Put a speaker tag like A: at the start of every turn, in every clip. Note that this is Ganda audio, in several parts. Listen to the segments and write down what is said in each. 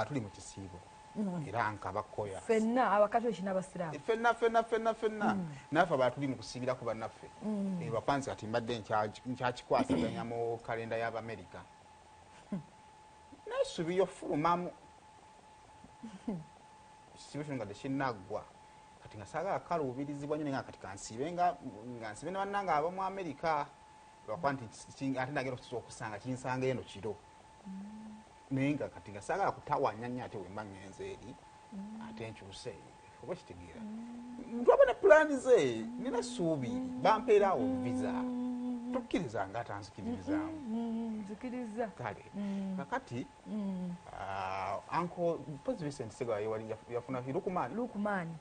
A: Tuli mu kisiibo era nkabakoya
B: Ffenna Abakatoliki n'Abasiraamu.
A: Ffenna, ffenna, ffenna, ffenna naffe abala tuli mu kusiibirako bannaffe. Lwakwanzi kati mbadde nkyakikwasaganya mu kalenda y'Abamerika, naye ofulumamu ekisiibo kino nga tekinnaggwa. Kati nga saagala kaluubirizibwa nnyo, naye nga kati kansiibe nga nsibe ne bannange ab'omu Amerika, lwakuba nti ate nagenda okusanga kinsanga eno kiro, naye nga kati nga saagala kutawanya nnyo, ate wemba ngenze eri ate nkyuse, oba kitegeera ntwaba ne pulaani ze. Nina ssuubi bampeeraawo visa, tokkiriza nga atanzikiririzaamu.
B: Nzikiriza.
A: Kale kakati uncle Mpozi Vincent Segawa yewali yafuna Lukumaani.
B: Lukumaani.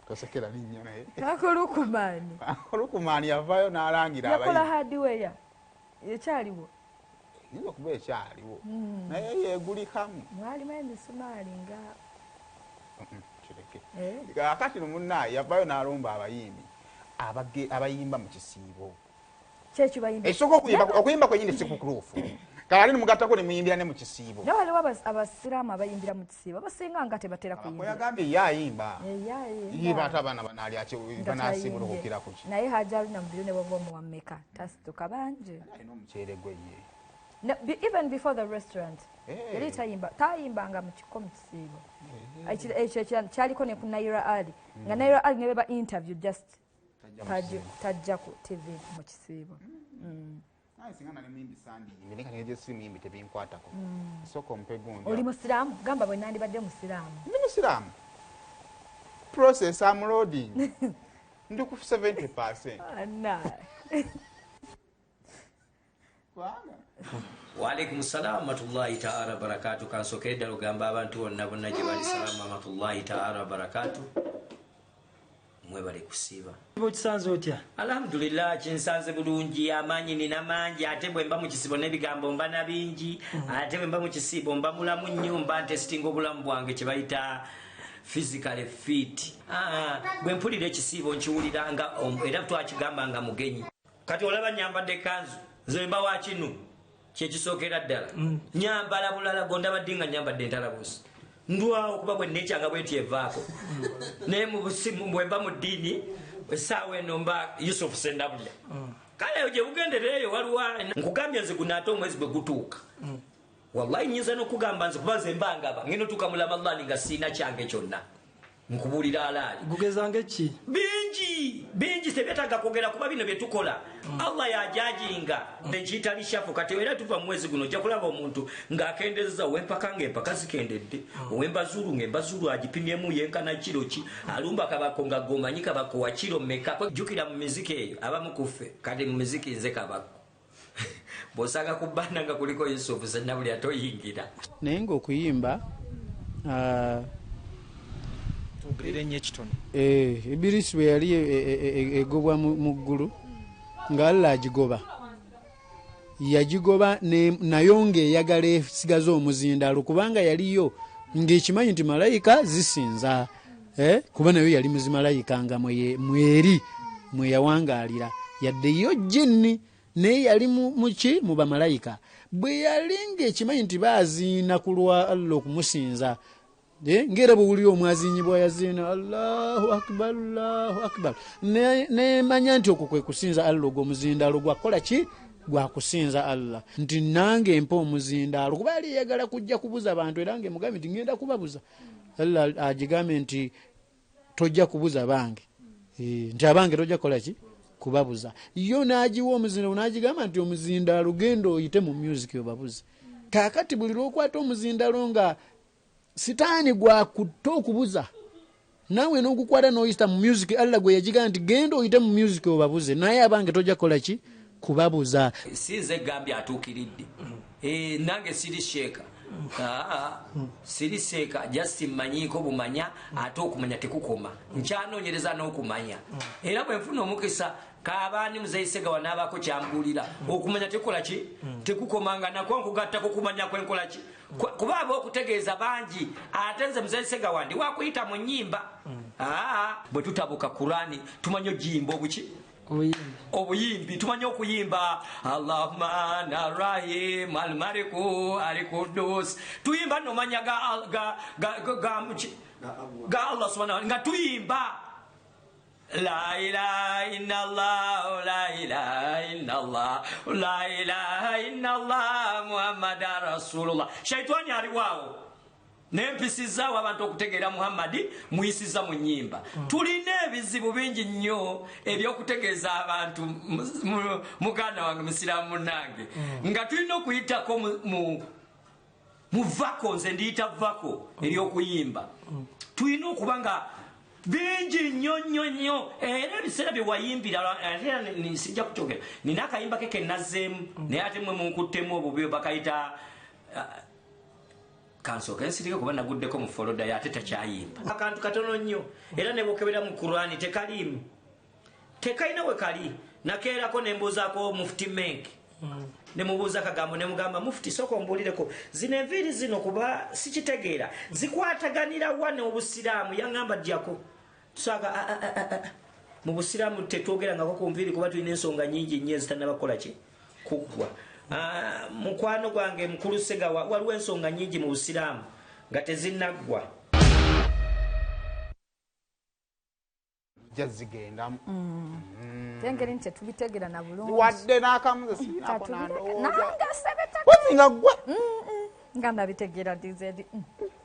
A: Tosekera linnya naye.
B: Uncle Lukumaani.
A: Uncle Lukumaani yavaayo n'alangira
B: Yakola
A: abayimbi.
B: Hardware ekyaliwo.
A: Eyinza okuba ekyaliwo, naye yeegulikamu.
B: Mwalimu emisumaali nga
A: Kireke.
B: Eh.
A: Kakati no munnaaye yavaayo n'alumba abayimbi abayimba mu kisiibo.
B: Kyekibayimbi.
A: Ekisooka, okuyimba kwenyini si kutuufu. Kale ate nimugattako ne muyimbira ne mu kisiibo.
B: Naye waliwo abasiraamu abayimbira mu kisiibo, abasinga nga tebatera kuyimbira.
A: Yagambye ye ayimba.
B: Ye ayimba.
A: Ye baate abaana banaalya
B: Nga
A: banaasiibulukukira ku ki?
B: Naye Haji Aruna Mubiru ne bw'oba omuwa mmeka tasituka bangi.
A: Alina omuceere gwe ye.
B: No, even before the restaurant
A: Eh.
B: yali tayimba, tayimbanga mu kiko mu kisiibo. Ekyo kyaliko ne ku Naira Ali, nga Naira Ali ne beba interview just
A: Tajja mu kisiibo.
B: Tajja ku TV mu kisiibo.
A: Naye singa nali muyimbi sandiyimbi, naye kati ngeri siri muyimbi tebinkwatako. Sooka ompe gundi.
B: Oli musiraamu? Gamba bwe nandibadde musiraamu.
A: Ndi musiraamu. Process, am loading, ndi ku 70%.
B: Ana.
A: Kubanga
C: Waalaikum salamu warahmatullahi taala wabarakatu. Kansokere ddala ogamba abantu bonna bonna gye bali, salaamu warahmatullahi taala wabarakatu. Mwebale kusiiba.
D: Okisanze otya?
C: Alhamdulillah, kinsanze bulungi. Amaanyi nina mangi, ate bwe mba mu kisibo n'ebigambo mba na bingi, ate bwe mba mu kisibo mba mulamu nnyo, mba ntesitinga obulamu bwange, kye bayita physically fit. Ah, bwe mpulira ekisiibo nkiwulira nga era twakigamba nga mugenyi. Kati olaba nyambadde kanzu, nze mba wa kinu kyekisookera ddala, nyambala bulala gondabadde nga nyambadde entalabusi, ndwawo kuba bwe nekyanga bwenti evaako. Naye mu busimu bwe mba mu ddiini, essaawa eno mba Yusufu Sendabulya. Kale gye bugendereeyo waliwo nkugambye nze guno, ate omwezi bwe gutuuka, wallahi nyinza n'okugamba nze, kuba nze mba ngaba ngenda otuuka mu Ramadhaani nga siina kyange kyonna, nkubuulira alaali.
D: Gugezanga eki?
C: Bingi bingi, tebyetaaga kwogera, kuba bino byetukola Allah yajajinga enkiyita lishafu. Kati era tuva mu mwezi guno, ojja kulaba omuntu ng'akendezza ow'empaka, ng'empaka zikendedde, ow'embazuulu ng'embazuulu agipimyemu yenkana kiro ki, alumba kabako nga gomanyi kabako wa kiro mmeka. Jjukira mu miziki eyo abamu kuffe, kati mu miziki nze kabako bw'osanga ku bbanda nga kuliko Yusufu Sennabuli atoyingira.
E: Naye ngaokuyimba
F: Tugerere ennyo ekitono.
E: Ibirisi bwe yali egobwa mu ggulu, nga Allah agigoba, yagigoba nayo ng'eyagala esigaze omuzindaalo, kubanga yaliyo ng'ekimanyi nti malayika zisinza, kuba nayo yali muzimalayika nga mweri mwe yawangaalira, yadde yo jinni, naye yali muki mu bamalayika. Bwe yali ng'ekimanyi nti baaziina ku lwa Allah okumusinza, ng'era bwewulira omwazinyi bwayaziina Allahu akbar, Allahu akbar, nemanya nti okwo kwe kusinza Allah. Ogwo omuzindaalo gwakukola ki? Gwakusinza Allah. Nti nange mpa omuzindaalo, kuba yali eyagala kujja kubuza bantu, era ngaemugambye nti ngenda kubabuza. Allah agigambye nti tojja kubuza bange. Nti abange tojja kukola ki? Kubabuza. Yo n'agiwa omuzindaalo, n'agigamba nti omuzindaalo genda oyite mu music obabuze. Kaakati buli lwokwata omuzindaalo nga sitaani gwakutta okubuza, naawe n'ogukwata n'oyita mu music, Allah gwe yagigamba nti genda oyite mu music obabuze, naye abange tojja kukola ki? Kubabuza.
C: Si nze gambye atuukiridde. Nange siri sheeka. Siri seeka, just mmanyiiko bumanya, ate okumanya tekukoma, nkyanoonyereza n'okumanya. Era bwe nfuna omukisa kabaani muzeyi Segawa n'abaako kyambuulira, okumanya tekukola ki? Tekukomanga nako nkugattako kumanya kwenkola ki? Kuba aba okutegeeza bangi, ate nze muzeyi Segawa ndi wakuyita mu nnyimba. Bwe tutabuka Kurani tumanyi ogiyimba obuki. Obuyimbi tumanyi okuyimba Allahumma Rahim Almaliku Alqudus, tuyimba nno manya ga Allah subhanahu, nga tuyimba La ilaha illallah, la ilaha illallah, la ilaha illallah, Muhammadar Rasulullah. Shaitani aliwao nempisizaawo abantu okutegeera Muhammadi muyisiza mu nnyimba. Tulina ebizibu bingi nnyo ebyokutegeeza abantu, muganda wange musiraamu munnange, nga tulina okuyitako mu vako. Nze ndiyita vako eryokuyimba. Tulina okuba nga bingi nnyo nnyo nnyo. Era ebiseera bye wayimbira, ate sijja kukyogera, nina akayimba ke kenazzeemu, naye ate mwe munkuttemu obubi bakayita kansooke nsirike kuba naguddeko mu foloda ate takyayimba. Akantu katono nnyo, era ne bwokebera mu Kurani tekaliimu, tekalina we kali. Nakeerako ne mbuuzaako Mufti Menk, ne mubuuza akagambo ne mugamba, Mufti sooka ombuulireko zino enviiri zino kuba sikitegeera zikwataganira wa n'obusiraamu. Yaŋŋamba jjako tusaaga mu busiraamu tetwogerangako ku nviiri kuba tulina ensonga nnyingi nnyo ezitannaba kukola ki kuggwa. Mukwano gwange mukulu Segawa, waliwo ensonga nnyingi mu busiraamu nga tezinnaggwa.
A: Jazigendamu
B: tengeri nti tetubitegeera na bulungi
A: wadde n'akamuze sirinako nandowooza
B: nga
A: gwe
B: nga nabitegeera dizedi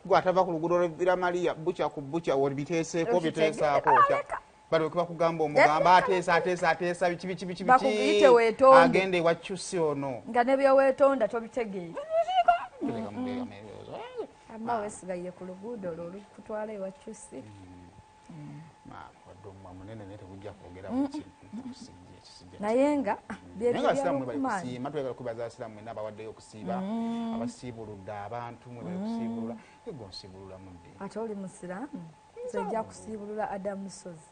A: gwe atava ku luguudo lw'e Maria bukya ku bukya olibiteeseeko biteesaako otya balyoke bakugamba omugamba ateesa ateesa ateesa biki biki biki
B: bakuyite weetonde
A: agende ewa Kyusi ono
B: nga ne byeweetonda tobitegeera. Amma weesigaire ku luguudo olwo olukutwala ewa Kyusi. Naye nga
A: byebyakusiima, twagala kwebaza abasiraamu mwenna abawaddeyo okusiiba, abasiibuludde abantu mwe bali kusiibulula. Ego nsiibulula mudde
B: ate oli musiraamu, nze nja kusiibulula Adamu Sozi.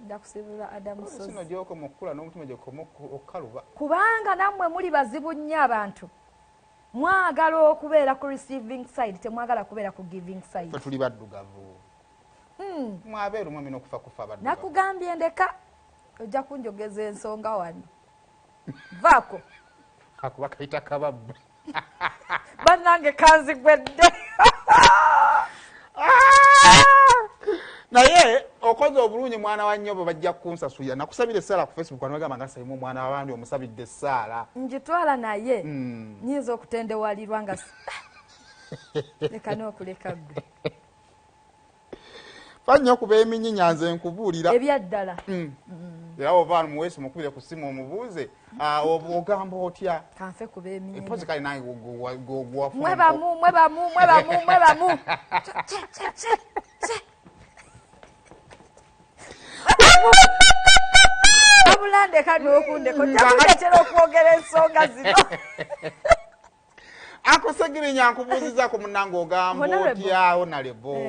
B: Nja kusiibulula Adamu Sozi.
A: Sino gy'okoma okukula n'omutima gy'okoma okukaluba,
B: kubanga nammwe muli bazibu nnyo abantu. Mwagala okubeera ku receiving side, temwagala kubeera ku giving side.
A: Ffe tuli baddugavu. Mwabeeru mwami n'okufa kufa abaddugavu.
B: Nakugambye ndeka ojja kunjogeza ensonga wano. Vaako
A: akuba kayita kababba.
B: Bannange kanzigwedde.
A: Naye okoze obulungi mwana wa nnyobo, bajja kunsasulira. Nakusabira essaala ku Facebook, wano bagamba nga Saimu omwana w'abandi omusabidde essaala.
B: Ngitwala naye nyinza okutendewalirwa nga leka n'okuleka ggwe.
A: Fa nnyo kuba eminyinya nze nkubuulira.
B: Ebyaddala.
A: Era ova wano muweesi mukubire ku ssimu omubuuze, ogamba otya?
B: Kanfe kuba eminyinya.
A: Empozi kale nange gwewafuna.
B: Mwebamu, mwebamu, mwebamu, mwebamu. Wabula ndeka n'okundeka, ojja kundeetera okwogera ensonga zino.
A: Akusegirinya nkubuuzizaako munnange ogamba otya Honorable?